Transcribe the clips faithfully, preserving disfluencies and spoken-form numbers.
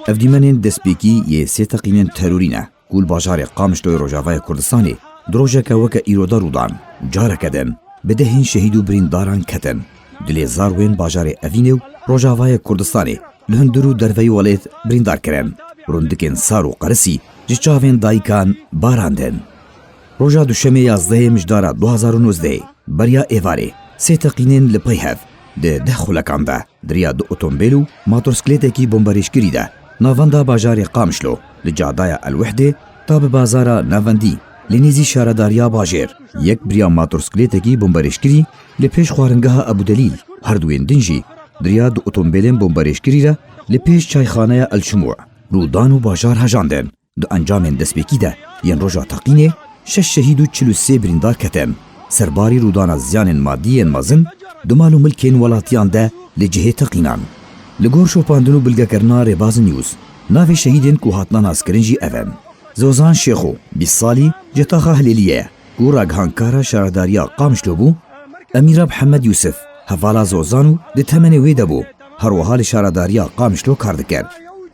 Ev dîmenên destpêkî yê sê teqînên terorî ne ku li bajarê Qamişloyê Rojavayê Kurdistanê di rojeke weke îro de rû dan. Careke din bi dehên şehîd û birîndaran ketin. Dilê zarwên bajarê Evînê û Rojavayê Kurdistanê li hundir û derveyî welêt birîndar kirin. Rûndikên sar û qerisî ji çavên dayikan barandin. Roja Duşemê yazdehê Mijdara du hazar û nozdehê, beriya êvarê, sê teqînên li pey hev, di deh xulekan de, di riya du otombêl û motorsklêtekî bomberêşkirî de, navenda bajarê Qamişlo, li cadaya El Wehdê ta bi bazara navendî, li nêzî şaredariya bajêr, yek biriya motorsklêtekî bomberêşkirî li pêş xwaringeha Ebûdelîl, herduyên din jî di riya du otombêlên bomberêşkirî re li pêş çayxaneya El Şumû rû dan û bajar hejandin. Di encamên destpêkî de yên roja teqînê şeş şehîd û çil û sê birîndar ketin. Serbarî rûdana ziyanên madî yên mezin di mal û milkên welatiyan de li cihê teqînan. Li gor şopandin û bilgekirina Rêbaz News, navê şehîdên ku hatine naskirin jî ev in: Zozan Şêxo, bîst salî, ji taxa Hilêliyê ye, ku ragihankara şaredariya Qamişlo bû, Emîra Mihemed Yûsif, hevala Zozan û di temenê wê de bû, her wiha li şaredariya Qamişlo kar dikir.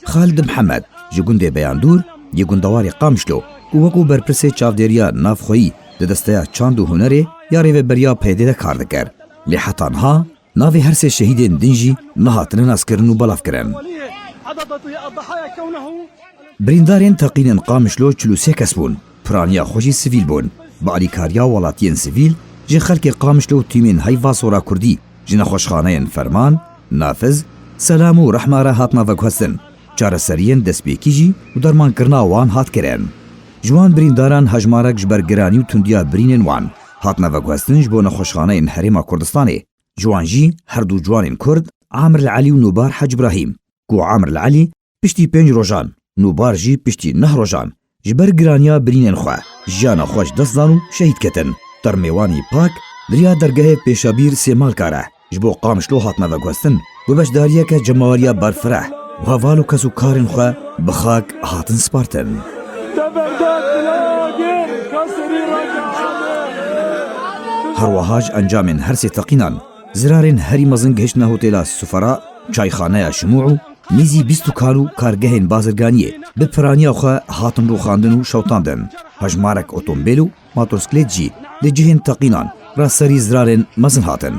Xalid Mihemed, ji gundê Beyandûr, yê gundewarê Qamişlo, ku wekû berpirsê çavdêriya navxweyî di desteya çand û hunerê ya rêveberiya P Y D'ê de kar dikir. Lê heta niha navê her sê şehîdên din jî nehatine naskirin û belavkirin. Birîndarên teqînên Qamişlo çil û sê kes bûn. Piraniya xwe jî sivîl bûn. Bi alîkariya welatiyên sivîl, ji xelkê Qamişlo û tîmên Heyva Sora Kurdî ji nexweşxaneyên Ferman, Nafiz, Selam û Rehma re hatine veguhestin. Çareseriyên destpêkî jî û dermankirina wan hat kirin. Ji wan birîndaran hejmarek ji ber giranî û tundiya birînên wan hatine veguhestin ji bo nexweşxaneyên Herêma Kurdistanê. Ji wan jî her du ciwanên Kurd, Amir El Elî û Nûbar Hec Îbrahîm, ku Amir El Elî piştî pênc rojan, Nûbar jî piştî neh rojan ji ber giraniya birînên xwe jiyana xwe ji dest dan û şehîd ketin. Termê wan yî pak di riya dergehê Pêşabîr Sêmalka re ji bo Qamişlo hatine veguhestin, bi beşdariyeke cemaweriya berfireh û heval û kes û karên xwe bi xak hatin spartin. Her wiha ji encamên her sê teqînan zirarên herî mezin gihiştine hotêla Sufera, çayxaneya Şimû û nêzî bîst dukan û kargehên bazirganiyê bi piraniya xwe hatin rûxandin û şewitandin. Hejmarek otombêl û motorsklêt jî li cihên teqînan ra serî zirarên mezin hatin.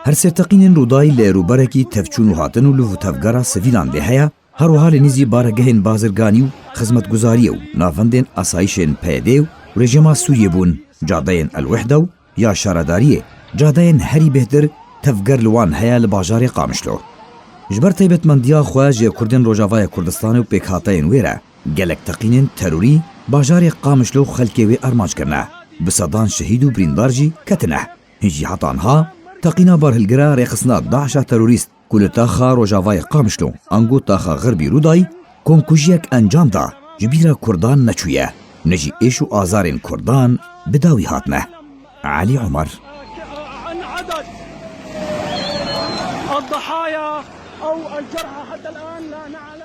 Her sê teqînên rûdayî li rûberekî tevçûn û hatin û li tevgera sivîlan lê heye, her wiha li nêzî baregehên bazirganî û xizmetguzariyê û navendên asayîşên P Y D û rejîma Sûriyê bûn, cadeyên El Wehde û ya şaredariyê, cadeyên herî bêhtir tevger li wan heye li bajarê Qamişlo. Ji ber taybetmendiya xwe ji Kurdên Rojavayê Kurdistanê û pêkhateyên wê re, gelek teqînên terorî bajarê Qamişlo û xelkê wê armanc kirine. Bi sedan şehîd û birîndar jî ketine. Hîn jî heta niha teqîna barhilgira rêxistina DAIŞa terorîst ku li taxa Rojavayê Qamişlo ango taxa Xirbî rûdayî, komkujiyek encam da, ji bîra Kurdan neçûye, ne jî êş û azarên Kurdan bi dawî hatine. Elî Omer. عن عدد الضحايا أو الجرحى حتى الآن لا نعلم.